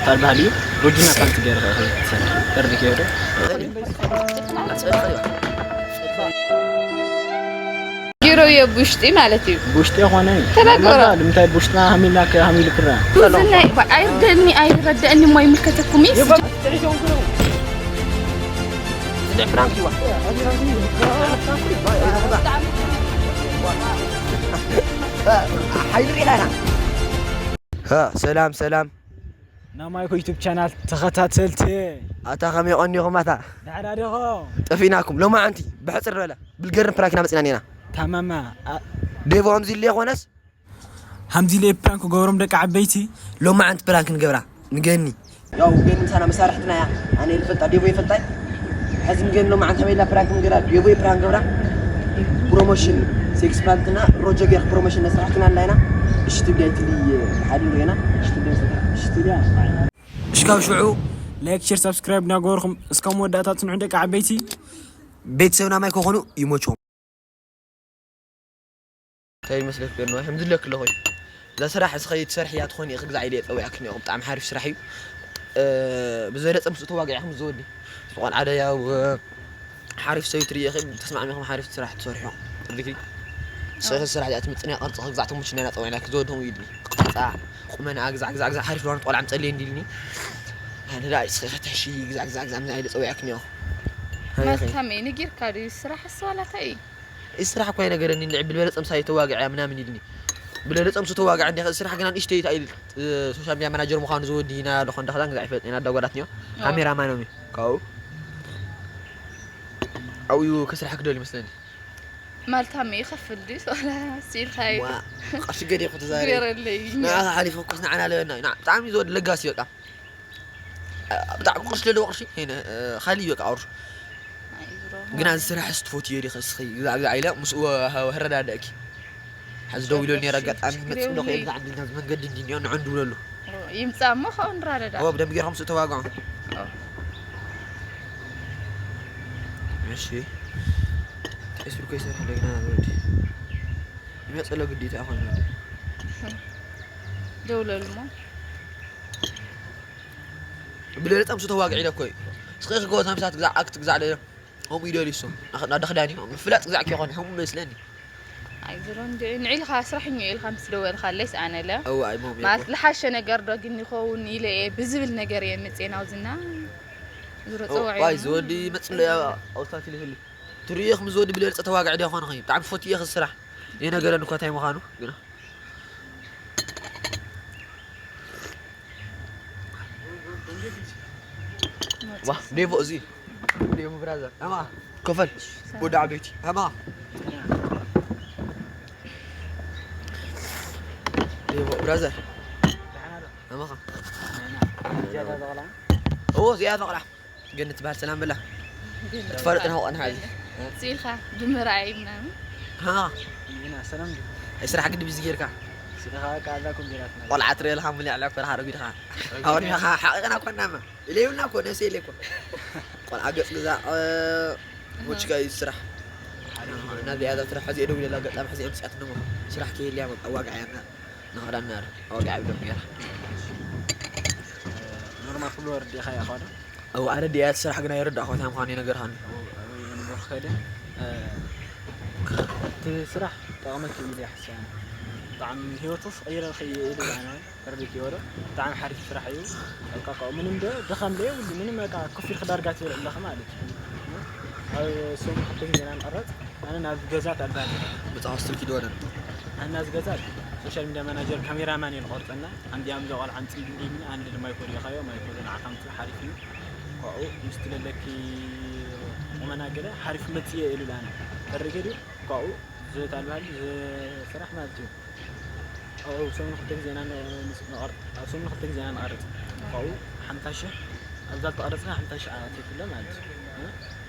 ታል ባህል እዩ። ሮጂና ፓንት ገይረ ከ ትሰርሕ። ተርዲክ ይሄዶ። ጌሮ የብሽጢ ማለት እዩ። ብውሽጢ የኾነ እዩ። ተናገሮ። ንምንታይ ብውሽጥና ሃሚልና ከ-፣ ሃሚሉ ክራ? ዝናይ ባ-፣ ኣይርደኒ፣ ኣይረደእኒ፣ እሞ ይምልከተኩም እዩ። ሓይሉ ሪኢና ኢና። ሃ፣ ሰላም፣ ሰላም። ናብ ማይኮ ዩቱብ ቻናል ተኸታተልቲ። ኣታ ከመይ ቀኒኹም ኣታ? ዳዕዳ ዲኹም? ጠፊእናኩም። ሎማዓንቲ ብሕጽር ዝበለ ብልገርም ፕራንክ ኢና መጺና ኔና። ታማማ፣ ኣ- ዴቮ ከምዚ ኢሉ ይኾነስ? ሃምዚ ኢለ ፕራንክ ገብሮም ደቂ ዓበይቲ። ሎማዓንቲ ፕራንክ ንገብራ። ንገኒ። ያው ገኒ ምሳና መሳርሕትና እያ። ኣነ ይፈልጣ፣ ዴቮ ይፈልጣ። ሕዚ ንገኒ ሎማዓንቲ ከመይ ኢልና ፕራንክ ንገብራ? ዴቮ ፕራንክ ገብራ። ፕሮሞሽን ሴክስ ፓንትና ሮጆ ጌር ፕሮሞሽን ነስራሕትና ኣላይና። እሽቲ ቢያይትሊ ሓዲሩ ጌና። እሽቲ ቢያይትሊ። እሽቲ ቢያ። እሽካብ ሽዑ ላይክ፣ ሼር፣ ሳብስክራይብ እናገበርኩም እስካብ መወዳእታ ጽንሑ ደቂ ዓበይቲ። ቤተሰብና ማይ ከኾኑ ይመችዎም። እንታይ ይመስለክ ገርማ? ከም ዝለክ ኣለኹ። እዛ ስራሕ እስኸ ትሰርሕያ ትኾኒ ኢኺ፣ ክግዛዕ ኢለ እየ ጸዊዐክኒ እየ። ብጣዕሚ ሓሪፍ ስራሕ እዩ። እ፣ ብዝበለጸ ምስኡ ተዋጊዕኩም ዝወዲ። ዝኾን ዓደ ያው፣ እ፣ ሓሪፍ ሰብ ትርኢ ኢኺ፣ ተስማዕሚኹም ሓሪፍ ስራሕ ትሰርሑ። ርድኪ? እስኸ ስራሕ እዚኣ ትምጥንያ ቅርጺ ክግዛዕ ተሙችና ኢና ጸዊዕናኪ፣ ዝወድኹም እዩ ኢልኒ። ቅርጻ፣ ቁመና፣ ግዛዕ፣ ግዛዕ፣ ግዛዕ፣ ሓሪፍ ዝኾነት ቆልዓ ምጸልየ እንዲልኒ። ኣነ ደኣ እስኸ ከተሕሺ፣ ግዛዕ፣ ግዛዕ፣ ግዛዕ፣ ምዛ ኢለ ጸዊዐክኒ እየ። ሃይ፣ ሃይ። መልካም እዩ፣ ነጊርካ ድዩ ስራሕ እሱ ዋላ እንታይ እዩ? እዚ ስራሕ እኮ ኣይነገረኒ፣ እንድዒ ብልበለጸ ምሳይ ተዋግዕያ ምናምን ኢልኒ። ብልበለጸ ምስ ተዋግዐ እንዲኻ፣ እዚ ስራሕ ግና ንእሽተይ እታ ኢል፣ እ፣ ሶሻል ሚድያ ማናጀር ምዃኑ ዝወዲ ኢና፣ ዝኾን ዳኽላን ግዛዕ ይፈልጥ ኢና፣ ኣዳጓላት እኒኦ። ኦ። ካሜራ ማኖም እዩ። ካብኡ ኣብኡ ከስራሕ ክደል ይመስለኒ። ማልታም ይኸፍል ድዩ? ዋላ ሲልካ እዩ። ዋ፣ ቅርሺ ገዲኹ ተዛሪ። ገረለይ። ንዓኻ ሓሊፉ እኮስ ንዓና ለበና እዩ። ንዓ-፣ ብጣዕሚ ዝወዲ ለጋሲ በቃ። ብጣዕሚ ቅርሺ ዘለዎ ቅርሺ፣ ሄነ፣ እ፣ ኻሊ እዩ በቃ ቅርሺ። ኣይ፣ ዝሮ ግና እዚ ስራሕ ስትፎት እየ ዲኸ እስኺ? ግዛዕ፣ ግዛዕ ኢለ ምስኡ ወ-፣ ወ-፣ ወረዳደእኪ። ሕዚ ደው ኢሉ ነይረ፣ ኣጋጣሚ ሽግር መጽእ ዶ የብለይ። ከየግዛዕ እንዲና መንገዲ እንዲንዮ ንዑ እንድውለሉ። ይምጻእ እሞ ካብኡ ንራዳዳእ። ኦ፣ ብደንብ ጌርኩም ስኡ ተዋግዖ። ኦ። እሺ። ቀስ ኢሉ ከይሰርሕ እንደገና ወዲ። ይመጽእ ኣሎ ግዴታ ይኾን ወዲ። ደውለሉ እሞ። ብለለ ጠምሱ ተዋግዒ ኢለ እኮ እዩ። እስኺ ክገወት ሃምሳ ትግዛዕ፣ ኣክት ትግዛዕ ደለ። ከምኡ ይደልዩ እሱ። ኣኽ-፣ ናዳ ክዳን እዩ። ምፍላጥ ግዛዕ ከይኾነ፣ ከምኡ መስለኒ። ኣይ፣ ዝሮ እንዲ-፣ ንዒልኻ ስራሕኛ ኢልካ ምስ ደወልካለይስ ኣነ ለ። እዋ፣ ኣይ፣ ሞም ማለት እኮ። ዝሓሸ ነገር ዶ ግን ይኸውን ኢለ እየ ብዝብል ነገር እየ መፅኤ ናውዝና። ዝሮ ኦ፣ ፀዋዒ ዋይ፣ እዩ። ዝወዲ ይመፅእ ኣሎ፣ ያ፣ ኣውሳት ኢለ ህሉ። ትርእዮ፣ ከም ዝወዲ ብለለ ተዋግዒ ዶ ይኾን ኾይኑ? ብጣዕሚ ፈትየ ክስራሕ። ይነገረኒ እኮ እንታይ ምዃኑ፣ ግና። ዋ፣ ዴቮ እዚ። ዴቮ ብራዘር። ኣማ፣ ኮፈል። ወዲ ዓበይቲ። ኣማ። ዴቮ ብራዘር። ኣማኻ። እዎ፣ እዚኣ ተቕላ። ገነት ትበሃል ሰላም በላ። ገነት ትፋለጥ ትበሃል። ናውቐን ሓዚ። ስኢልካ ብምርኣይ ምናምን። ሃ። ኢና ሰላም ዲ? ኣይ ስራሕ ግዲ ቢዚ ጌርካ። ስኢልካ በቃ ኣዛ ኮምቢናትና። ቆልዓ ትርኢ ኣለኻ፣ ሙሉእ ዕላል ፈርሃ ረጒድኻ። ረጒድኻ። ኣወዲኻ ሓቂቕና ኮናማ። ኢለዩና እኮ፣ ነፍሲ ኢለ እኮ። ቆልዓ ገጽ ግዛዕ፣ እ፣ ኣሃ። ሞችካ እዩ ስራሕ። ሓሪፍ እዩ። ናብዚኣ እዛ ስራሕ ሕዚ እየ ደዊለላ፣ ኣጋጣሚ ሕዚ እየ ኣምፅኣትኒ እሞ። ስራሕ ከየልያ በቃ፣ ዋግዓ እያ እና፣ ንኸዳ እናረ፣ ዋግዓ ብሎም ገይራ። ኖርማል ክብሎ ወርድ ኢኻ ኢኻ ዶ? ኣው፣ ኣረዲኣያ፣ እቲ ስራሕ ግን ኣይረዳእኹ፣ እንታይ ምዃኑ ይነገርካኒ። ኣው፣ ኣው፣ ይነገርኩ ከደ፣ እ፣ እቲ ስራሕ ጠቕመኪ እዩ ኢለ ይሓስብ ኣነ። ብጣዕሚ ህይወትስ ቀይረ ከይየ ኢለ ኣነ። ተረዲእክዎ ዶ? ብጣዕሚ ሓሪፍ ስራሕ እዩ። በቃ፣ ካብኡ ምንም ዶ ድኻም ዶ የብሉ፣ ምንም በቃ፣ ኮፍ ኢልክ ዳርጋ ትብል ኣለኻ ማለት እዩ። ኣብ ሰሙን ክልተ ግዜ ኢና ንቐረጽ። ኣነ ናብ ገዛ ተኣልባኒ። ብጻ ሆስቴል ኪዶ ወደን። ኣነ ናብ ገዛ ሶሻል ሚድያ ማናጀር ካሜራማን እየ ዝቐርጸና። ኣንዲያም እዛ ቆልዓ ኣምጽእ እንዲምኒ፣ ኣነ ድማ ይኮድ ኢኻዮ፣ ማይኮ ንዓኻ ኣምጽእ ሓሪፍ እዩ። ካብኡ ምስቲ ለለኪ ቁመና ገለ ሓሪፍ መጽእ እየ ኢሉ ኣነ። ተረዲእክዎ ድዩ? ካብኡ ዝተኣልባኒ፣ ስራሕ ማለት እዩ። ኣብ ሰሙን ክልተ ግዜ ኢና ን-፣ ንስ-፣ ንቐር-፣ ኣብ ሰሙን ክልተ ግዜ ኢና ንቐርጽ። ካብኡ ሓምሳ ሽሕ ኣብዛ ዝተቐረጽና ሓምሳ ሽሕ ኣትየትለ ማለት እዩ። እ?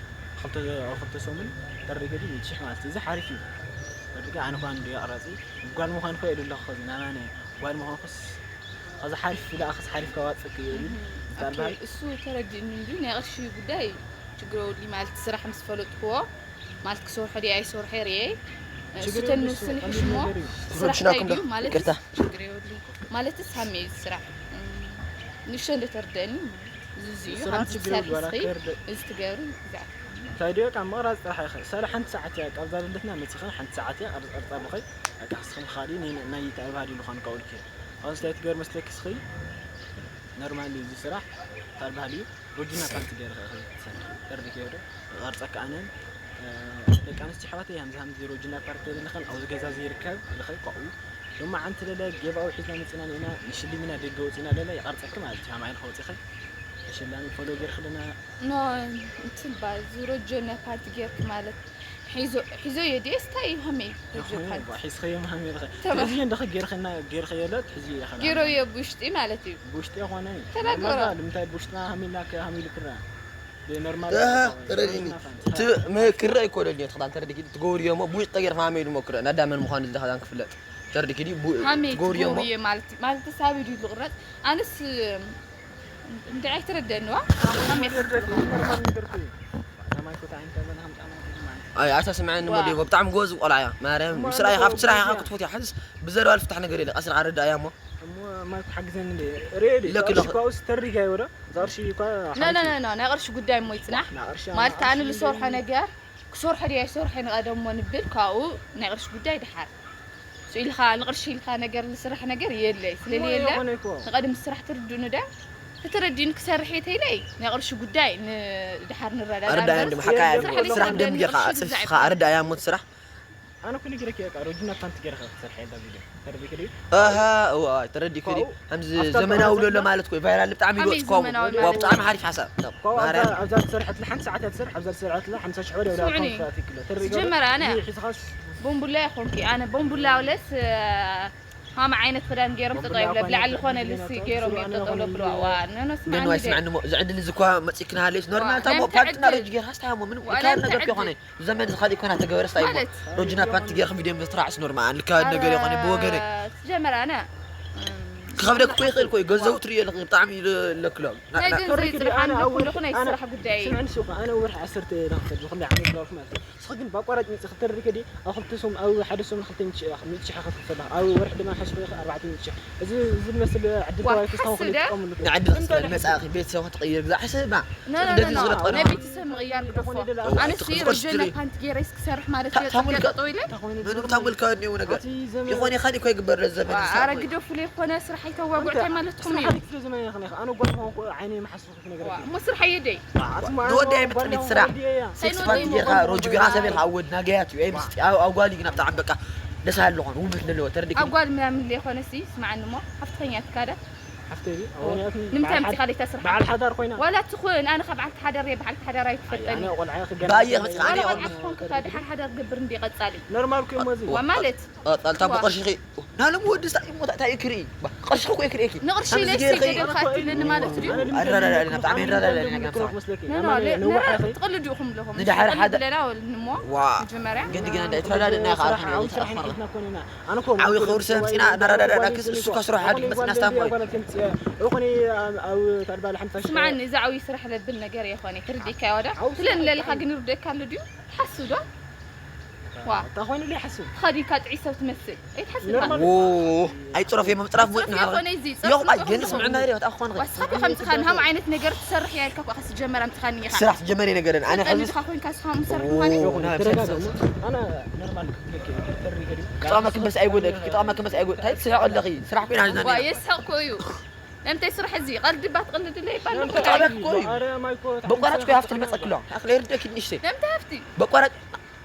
ክልተ፣ ኣብ ክልተ ሰሙን ተሪገ ድዩ ሚእቲ ሽሕ ማለት እዩ። እዚ ሓሪፍ እዩ። ተሪገ ኣነ ኳ እንዲ ኣቕራጺ ጓል ምዃን ኮ የድለ ኸዚ ናማነ ጓል ምዃንኩስ ኸዚ ሓሪፍ ኢለ ኣኸስ ሓሪፍ ከዋጽእ ክየሉ እም፣ ዝባል ኦኬ፣ ባህል። እሱ ተረዲእኒ እንጂ ናይ ቅርሺ ጉዳይ ችግር የብሉይ ማለት ስራሕ ምስ ፈለጥክዎ ማለት ክሰርሖ ድየ ኣይሰርሖ ርኤ። ችግር እሱ የብሉን፣ እሱ ተንውስን ቀሊል ይሕሽሞ ነገር እዩ። ስራሕ ሮችና እንታይ ኩንዶ፣ ድዩ ማለት ይቅርታ። ችግር የብሉን። ማለትስ ሃሜ እዩ ስራሕ። እም፣ ንእሽቶ እንደ ተርደእኒ ማለት እዩ። እዚ እዩ፣ ንስኻ ከምዚ ችግር የብሉን፣ ዋላ ትሰርሒ፣ ከርደ- እዚ ትገብሪ፣ እዛ። እንታይ ድዮ ካብ ምቕራፅ ጥራሕ ይኽእል። ሳለ ሓንቲ ሰዓት እያ፣ ካብዛ ደለትና መፂኽን ሓንቲ ሰዓት እያ፣ ቅርፂ ቅርፂ ኣለኸይ። በቃ፣ ንስኽን ኻዲ ናይ ተርባህሊ ዝኾን ከውልኪ። ኣብዚ እንታይ ትገብር መስለኪ እስኺ? ኖርማል እዩ እዚ ስራሕ፣ ተርባህሊ እዩ። ሮጅና ፓንቲ ገይረ ኸ ትሰርሒ። ተርዲኪ ዶ? ይቐርፀካ ኣነን፣ እ፣ ደቂ ኣንስትዮ ኣሕዋተይ፣ ሃምዚ ሃምዚ ሮጅና ፓርቲ ለለኸን ኣብዚ ገዛ ዘይርከብ፣ ለኸ ኳኡ። ሎማዓንቲ ለለ ጌባዊ ሒዝና መፂና ኢና፣ ንሽልሚና ደገ ወፂና ለለ ይቐርፀኪ ማለት እዩ። ሃማይ ንኸወፂኸ ሽላሚ ፎሎ ገይርክልና። ኖ፣ እንትን ባ፣ እዚ ሮጆና ፓርቲ ጌርክ ማለት ሒዞ፣ ሒዞ እየ ድየስ እንታይ እዩ ሃመይ? ሮጆ ፓርቲ። ሒዝኸዮ ሃመይ ለኸ። ተማ- እዚ እንደኸ ገይርክና፣ ገይርኸዮ ለት፣ ሕዚ ኢኻ። ገይሮ እየ ብውሽጢ ማለት እዩ። ብውሽጢ ኾነ። ተናገሮ። ኖርማል፣ እንታይ ብውሽጥና ሃሚልና ከ ሃሚሉ ክራ። ብኖርማል እህ፣ ሮጅና ተረዲኒ። ፓንቲ። ት-፣ ም-፣ ክረ ኣይኮነልኝ፣ እቲ ክዳን ተረዲኪ፣ ትገብርዮ እሞ፣ ብውሽጢ ተገይርካ ሃመይ ኢሉ ሞክረ። ናዳመን ምዃኑ እዚ ክዳን ክፍለጥ። ተረዲኪ ድዩ? ቡ-፣ ሃመይ ትገብርዮ እሞ። ትገብርዮ ማለት፣ ማለት ተሳቢዱ ይሉ ቅረጽ። ኣነስ እንደ ኣይትረደንዋ። ሃመይ ኣይ ኣታ ስምዐኒ እሞ ዴቦ ብጣዕሚ ጎበዝ ቆልዓ እያ ማርያም። ምስ ረኣይ ካብቲ ስራሕ ኢኻ ክትፈትያ። ሓዝስ ብዘረባ ዝፍታሕ ነገር የለ። ቀስ ኢልካ ኣረዳእያ እሞ። እሞ ማይ ክሓግዘኒ እንደ ርኤ ዲ ለክ ቅርሺ ለኽ- ኳ ውስ ተሪጋ ይወደ ዛቕርሺ ኳ ኖ ኖ ኖ ኖ፣ ናይ ቅርሺ ጉዳይ እሞ ይጽናሕ። ናቕርሺ ማለት ኣነ ዝሰርሖ ነገር ክሰርሖ ድያ ይሰርሖ ንቐደሞ ንብል ካብኡ ናይ ቅርሺ ጉዳይ ድሓር። ሱ ኢልካ ንቅርሺ ኢልካ ነገር ዝስራሕ ነገር የለ ስለለ የለ። ንቐደም ስራሕ ትርድኡኒ ደ ተተረዲኡኒ ክሰርሕ እየ ተይለይ ናይ ቅርሺ ጉዳይ ንድሓር ንረዳዳ ኣረዳእያ እምበር ድማ ሓቃ እያ። ስራሕ ስራሕ ዘይኮነ ደንብ ጌርካ ቅርሺ ኣፅፊፍካ ዝግዛእ ኣረዳእያ እሞ እቲ ስራሕ። ኣነ ኩሉ ግረክ እየ ቃ ሮጅና ፓንቲ ገይርካ ክትሰርሕ እየ ዳዊት ተረዲእክ ድዩ? ኣሃ እዋ ተረዲእክ ድዩ? ከምዚ ኣብታ ዘመናዊ ብሓንሳብ ለሎ ማለት ኮይ ቫይራል ብጣዕሚ ከመይ ይወፅእ ከምኡ ዘመናዊ ዋ ማለት? ብጣዕሚ ሓሪፍ ሓሳብ። ኳ ኣብዛ ማርያም ኣብዛ ትሰርሐት ለሓንቲ ሰዓት እያ ትሰርሕ ኣብዛ ዝሰርሐት ለ ሓምሳ ሽሕ ወደ ስምዑኒ። ትክሎ ተረዲእክ ዝጀመረ ኣነ ሒዝኻስ ቦምቡላ ይኾንኪ ኣነ ቦምቡላ ውለስ ሃመ ዓይነት ክዳን ገይሮም ጠጠው ይብለ ብላዕሊ ዝኾነ ልሲ ገይሮም እዮም ጠጠው ለብልዋ ዋ ነኖ ነንዋይ ስማዕኒ ስምዐኒ እሞ እዚ ዕድል እዚ እኳ መፂእክና ሃለይስ ኖርማል ዋ፣ እንታ እሞ ነምቲ ፓንትና ዕድል። ረጅ ጌርካ ስታይ እሞ ምንም ዋ፣ ልካድ ነምቲ ነገር ዕድል። ኾነ ዘመን ዝኻል ይኮና ተገበረ ስታይ እሞ ማለት? ሮጅና ፓንቲ ጌርካ ቪድዮ ምስትራዕስ ኖርማል ልካድ ነገር ይኾነ ብወገነይ ትጀመር ኣነ ክኸብደክ እኮ ይኽእል እኮ እዩ ገንዘቡ ትርእዮ ኣለኺ ብጣዕሚ ለክሎ ናይ ገንዘብ ይፅናሓኒ ኩሉ ናይ ስራሕ ጉዳይ እዩ ስምዕኒ ሱቅ ኣነ ወርሒ ዓሰርተ እየ ዝኸፍል ብኹሉ ዓመት ዝረብኩ ማለት እዩ ንስኺ ግን ብኣቋራጭ መፂእ ክትተርሪ ከዲ ኣብ ክልተ ሶም ኣብ ሓደ ሶም ክልተ ሚእቲ ሽሕ ኢኻ ክትኽፈል ኣለኻ ኣብ ወርሒ ድማ ሓሽ ኮይኻ ኣርባዕተ ሚእቲ ሽሕ እዚ እዚ ዝመስል ዕድል ዋ፣ ተባሂሉ ክስታውን ሓስደ? ክልተ ጾም ንክእል ንዕድል ክስለ መፃእኺ ቤተሰብ ክትቕይር ግዛ ሕስብማ ኖ ኖ እንደዚ ኖ ዝረጠረ ናይ ቤተሰብ ምቕያር ግደፎ ኣነስ ትኽእል ሮጀና ትኽእል ፓንቲ ገይረ ስክሰርሕ ማለት ታ- እየ ታሙልካ- ፅገጠው ኢለ ምንም ታሙልካ ወዲው ነገር ኣቲ ዘመን- ይኾን ይኻን እኮ ይግበር ለዘመን ኣረ ግደፉ ለይኮነ ስራሕ ኣይተዋጉዕ እንታይ ማለትኩም እዩ ስራሕ ክፍለ ዘመን ኢኻ ኣነ ጓል ምዃንኩ ዓይነይ መሓስኹ ክነግረኪ እሞ ስራሕ የደይ ንወዲ ኣይምጥን እቲ ስራሕ ሴክስ ፓንቲ ጌርካ ሮጁ ጌርካ ሰብ ኢልካ ኣብ ወድና ገያት እዩ ምስ ኣብ ጓል እዩ ግን ብጣዕሚ በቃ ደስ ኣለኾን ውበት ዘለዎ ተረዲክ ኣብ ጓል ምናምን ለይኮነ ሲ ስማዓኒ እሞ ሓፍትኸኛ ትካደ ሓፍተይ ንምንታይ ምፂኻ ለይታ ስራሕ በዓል ሓዳር ኮይና ዋላ ትኹን ኣነ ካብ በዓልቲ ሓደር እየ በዓልቲ ሓደር ኣይትፈልጠኒ ኣነ ቆልዓ ዋላ ክገና ቆልዓ ትኾን ክካ ድሓር ሓደር ግብር እንዲ ቀፃሊ ኖርማል እኮ እሞ እዚ ዋ ማለት ጣልታ ብቅርሽኺ ናሎም ወዲ ስታይ እሞ እንታይ ክርኢ ቅርሽኺ እኮ ክርእኪ ንቅርሺ ኢለ ሲ ገደል ካትብለኒ ማለት ድዩ ኣረዳዳእና ብጣዕሚ ኣረዳዳእና ኖ ኖ ለ- ነረ ትቕልዱ ኢኹም ኣለኹም ንድሓር ሓደ- ለና ወልንሞ ዋ መጀመርያ ግን ድግና እንታይ ትረዳድእና ኢኻ ኣርሓ ስራሕ ኢኻ ስራሕ ሒዝና ኮነና ኣነ ኮ ዓብዪ ክብሪ ሰብ ምፂና እናረዳዳእና ክስ እሱ ከስርሖ ሓድግ መፅና ስታሞ እኹኒ ኣብ ታድባል ሓምሳ ሺሕ ስማዓኒ እዚ ዓብዪ ስራሕ ለብል ነገር የኾነ ትርዲእካ ወዳ ስለ ንለልኻ ግን ይርደካ ኣሎ ድዩ ሓስብ ዶ ዋ እንታይ ኮይኑ ለይ ሓስብ ኸዲካ ጥዒ ሰብ ትመስል ኣይትሓስብ ኖርማል ዎ ኣይፅረፍ እዮም ምፅራፍ ሞት ፅረፍ የኾነ እዚ ዮም ፅረፍ ግን የኾነ ስምዕና ሪኦ ኣኾን ዋሳቢ ከምፅኻ ንሃም ዓይነት ነገር ትሰርሕ እያ ኢልካ ኳ ከስጀመር ኣምፅኻኒ ኢኻ ስራሕ ትጀመር ነገረን ኣነ ቀሊሉ ኢኻ ኮይንካ ስኻ ምሰርሕ ምዃነ ይኹን ተረጋገሙ ኣነ ኖርማል ክብለክ ተሪ ገዲ ክጠቕመ ክበስ ኣይጎደ ክጠቕመ ክበስ ኣይጎደ እንታይ ትስሕቕ ኣለኺ ስራሕ ኮይና ዝና ዋ የስሕቕ ኮ እዩ ንምንታይ ስራሕ እዚ ቀልዲ ባት ቀልዲ ለ ይባል ክጠቕመ እኮ እዩ ኣረ ማይኮ በቋራጭ ኮ ሃፍቲ ንመፀክሎ ኣኽለ ይርደክ ንእሽተይ ንምንታይ ሃፍቲ በቋራጭ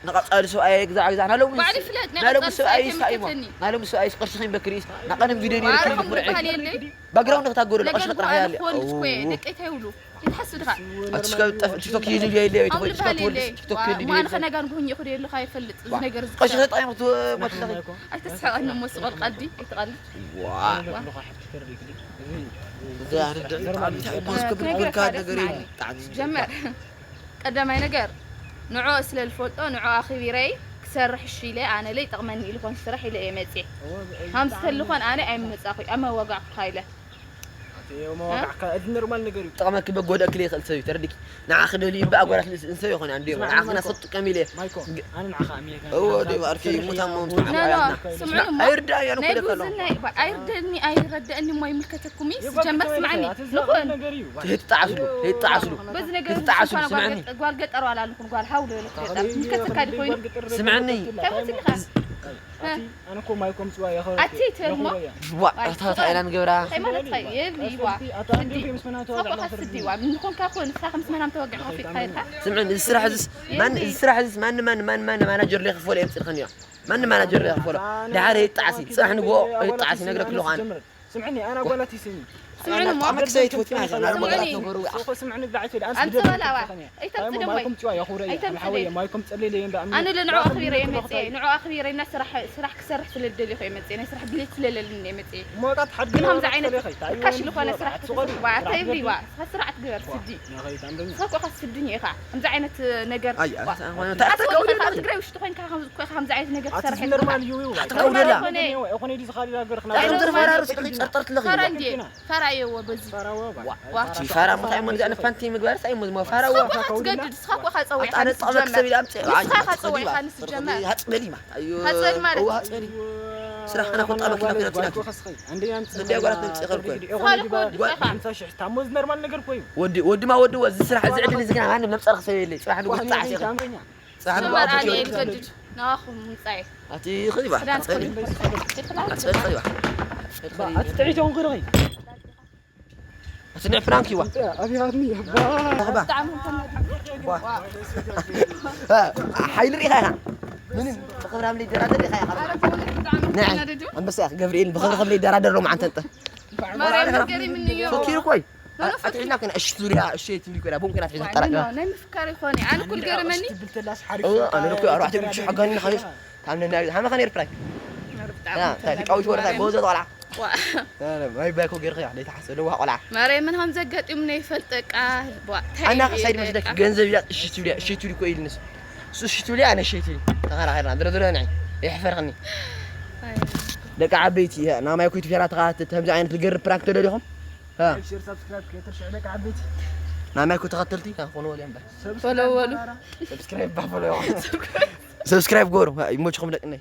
ንቐፃሊ ሰብኣይ ግዛዕ ግዛዕ ናለሙ ባዕሉ ይፍለጥ ናይ ናለሙ ቀፃሊ ሰብኣይ ሰብኣይ ይስታይሞ ተመልከተኒ ናለሙ ሰብኣይ ቅርሽኺ በክሪስ ናቐንም ቪድዮ ዋራ ነይርክም ከምኡ ዝበሃል የለይ ባግራውንድ ክታጎረ ነገር ቅርሽ እኮ ጥራሕ ኣነ ያለ ክኾን ልጅ እኮ እየ ደቂ ኣይተይብሉ ይትሓሱ ድኻ ኣትሽከ ቲክቶክ ይልዩ የለ ወይ ከምኡ ወይ ዝበሃል የለይ ቲክቶክ ዋ ይልዩ እሞ ኣነ ከነጋን ክሁኝ ይኹ የለ ከይፈልጥ እዚ ነገር እዚ ቅርሽ ክሰርሕ። ተጣይሙ ትመትለኺ ኣይተስሕቐኒ እሞ ስቐል ቀዲ ኣይትቐልድ ዋ ዋ እዛ ንድዒ ብጣዕሚ እንታይ እሞ ዝከብድ ክነግረካ ክብልካ ደስ ነገር ምዓኒ የለ ብጣዕሚ ጀመር ቀዳማይ ነገር ንዕኦ ስለ ዝፈልጦ ንዕኦ ኣኺቢረይ ክሰርሕ እሺ ኢለ ኣነ ለይ ጠቕመኒ ኢልኮን ስራሕ ኢለ እየ መፅየ ሃምዚ ተልኾን ኣነ ኣይመፃኹ ኣመዋጋዕኩኻ ኢለ መዋጋዕካ እዚ ኖርማል ነገር እዩ። ጠቕመኪ በጎ ደክል ይኽእል ሰብ እዩ፣ ተረዲኪ። ንዓኺ ደልዩ እምበኣ ጓላት ልእስ እንሰብ ይኾን፣ ኣንድዮ። ንዓኺ ግና ማይኮ። ሰጥ ቀሚለ። ማይኮ፣ ኣነ ንዓኻ ኣሚነ እኮ። እዎ፣ ደይ፣ ኣርኪ፣ ሙታን መምቱ ኖ፣ ኖ፣ ስምዑ እሞ። ኣይርዳእን እያ፣ ናይ እኮ ደካ ኣለኹ። ጉብዝና ይባ-፣ ኣይርደኒ፣ ኣይረደእኒ እሞ ይምልከተኩም እዩ። የጓል ሲጀመር ክትበሊ ስምዓኒ። ኢኻ፣ እቲ ንኹን። ነገር እዩ። ትጣዓስሉ፣ ትጣዓስሉ። በዚ ነገር እዚ ትጣዓስሉ፣ ስምዓኒ ስምዓኒ። ጓል ገ-፣ ጓል ገጠር ዋላ ኣለኹን፣ ጓል ሃው ልበለት ገጠር። ይምልከተካ ድዩ ኮይኑ? ስምዓኒ። እንታይ መሲልካ? ኣቲ፣ ኣነ እኮ ማይኮም ጽዋ የኸ-፣ ኣቲ ትበልሞ? የኸብሮ እያ። ዋ፣ ኣይ፣ እታ፣ እታ ትኾን። ኢና ንገብራ። እንታይ ማለት ኸ? የብሊ፣ ዋ። ኣታ፣ ኣታ፣ ስዲ። ኣታ፣ ኣታ፣ ሳቆ ኣታ፣ ኸ ስዲ፣ ዋ። ምን ኾንካ ኮን፣ ንስኻ ከም ስመናም ተወግዕ ኸፊት ኸይድካ? ስምዕን፣ እዚ ስራሕ እዚስ፣ ማን፣ የብሊ። እዚ ስራሕ እዚስ ማን፣ ማን፣ ማን፣ ማን ማናጀር ለይኽፈሎ የምጽእልኽን እዮ። ማን ማናጀር ለይኽፈሎ። ኣታ፣ ኣነ ድሓር የጣዕሲ፣ ኣኪ ጽባሕ ንግሆ ኣባላት የጣዕሲ፣ ይስምዑ፣ ነግረክ ኣለኹ ኣነ። ስምዕኒ፣ ኣነ ኣባላት ይስምዑ። ስምዕኒ እሞ። ኣነ ኣባላት ስምዕኒ። ይስምዑ። ኣንተ በላዋ። ኣይተምጽእ ደሞ። ኣይተምጽእ። ኣነ ለንዑ ኣኽቢረ እየ መጽኤ። ንዑ ኣኽቢረ እና ስራሕ፣ ስራሕ ክሰርሕ ስለ ዝደልኹ እየ መጽኤ። ናይ ስራሕ ድሌት ስለ ዘለኒ እየ መጽኤ። ግን ከምዚ ዓይነት ርካሽ ዝኾነ ስራሕ ክትሰርሕ ዋ፣ እንታይ ይብልዋ? ስርዓት ግበር ስዲ። ንኸይድ ኣምረኛ። ንስኻ እኮ ኢኻ ስድኛ ኢኻ። ከምዚ ዓይነት ነገር ኣይ፣ ዋ። ኣታ-፣ ኣታ-፣ ኣታ-፣ ኣታ-፣ ኣታ-፣ ኣብ ትግራይ ውሽጢ ኮይንካ ከም-፣ እኮ ኢኻ ከምዚ ዓይነት ነገር ኣቲ ትሰርሕ ኖርማል ዘለኻ። እዩ፣ እዩ። ኣታ-፣ ኖርማል ደላ። ኣይኮነ። ኣይኮነ፣ ኣይኮነ፣ እዚ ኻሊድ ሃገር ኣታ-፣ ኖርማል ኖርማል እዩ። ኣታ-፣ ጨርጠርትለኺ። ፈራ እንዴ? ፈራ እየዎ በዚ። ፈራ እዋ፣ ዋ። ዋ። ኣቲ ፋራ ምታይ እሞ ንዚኣ ንፋንቲ ምግባር ሳይ እሞ ፋራ ዋ። ንስኻ እኮ ክትገድድ፣ ንስኻ እኮ ኢኻ ጸዊዕካ ኣታ-፣ ኣነ ንስጀመር። ጠመክ ሰብ ኢላ ኣምጽእ። ንስኻ ኢኻ ጸዊዕካ ንስጀመር። ሃጽበሊ ማለት። ኣዮ። ሃጽበሊ ማለት። እዋ፣ ሃጽበሊ። ስራሕ ከና ኮጣ መኪና ኩናት ናት። ኣንደያ ኣምጽእ። ዘዲያ ጓላት ነምጽእ ኸልኩ። ንስኻ እኮ ወዲ ጓል ኢኻ። ሓምሳ ሺሕ ታሞ፣ እዚ ኖርማል ነገር እኮ እዩ። ወዲ፣ ወድማ ወዲ፣ እዚ ስራሕ፣ እዚ ዕድል፣ እዚ ግና ማንም ነምጸርኽ ሰብ የለይ። ጽባሕ ንጉስ ጣዕ ሲኻ። ኣምረኛ። ጽባሕ ንጉስ ሽመር ኣቦ ኣነ ጀርዲ። ይገድድ። ንኣኹም ምጻኤ። ኣቲ ኸሊባ። ስዳን ኣቲ ኸሊባ። ኣቲ ኸሊባ። ኣቲ ትዕቢት እውን ክርኢ። ኣቲ ናይ ፍራንክ ይዋ። ኣቢኻትኒ። ባ። ብጣዕሚ እንተመ-፣ ባ። ሓይሊ ርኢኻ ኢኻ። ምንም ብኽብራም ለይደራደር ኢኻ ኢኻ። ኧረ ተወለድ ብጣዕሚ ናይ ተናደዱ። ኣንበሳ ኢኻ ገብርኤል ብኽብሪ ከም ለይደራደር ሎማዓንቲ እንተ። ማርያም ገሪምኒ እዮ። ፈኪሩ እኮ እዩ። ኖ፣ ኖ፣ ኣትሒዝና ከና እሺ ትብልያ፣ እሺ ትብሊ ኮይና፣ ቡን ኮይና ኣትሒዝና ጠራቅና። ናይ ምፍካር ይኾን እየ። ኣነ ኩል ገረመኒ። ኣዎ፣ ኣነ እኮ ኣርባዕተ ሚእቲ ሺሕ ሓገኒ ንኸይስ፣ ካብ ነናይ፣ ሃመ ኸነ ኤርትራይ። ያ፣ ታይ፣ ሊቃዊት ወረታ፣ ጎበዝ ቆልዓ። ዋ። ያ፣ ማይ ባይኮ ገይርካ፣ ያ፣ ለይተሓሰ፣ ለዋህ ቆልዓ። ማርያምን ሃም ዘጋጢሙኒ ይፈልጠካ። ዋ፣ ታይ ኣና እዩ ከሳይድ መስለክ፣ በቃ። ገንዘብ ኢላ፣ እሺ ትብልያ፣ እሺ ትብሊ እኮ ኢልንስ። እሱ እሺ ትብልያ፣ ኣነ እሺ ትብሊ። ተኸራኸርና፣ ድረ ድረ ንዒ። የሕፈርክኒ። ኣይ። ደቂ ዓበይቲ፣ ያ፣ ናማይ ኮይቲ ፌራ ተኻትት፣ ከምዚ ዓይነት ልገርብ ፕራንክ ተደሊኹም? ها. لايك، شير، سبسكرايب، كيتر شعلك عبيتي. نعم، كنت قتلتي؟ ها، فولو ولا ينبع؟ ፎሎ በሉ። سبسكرايب بقى، فولو. سبسكرايب قورو، ها، يموت خم لك إني.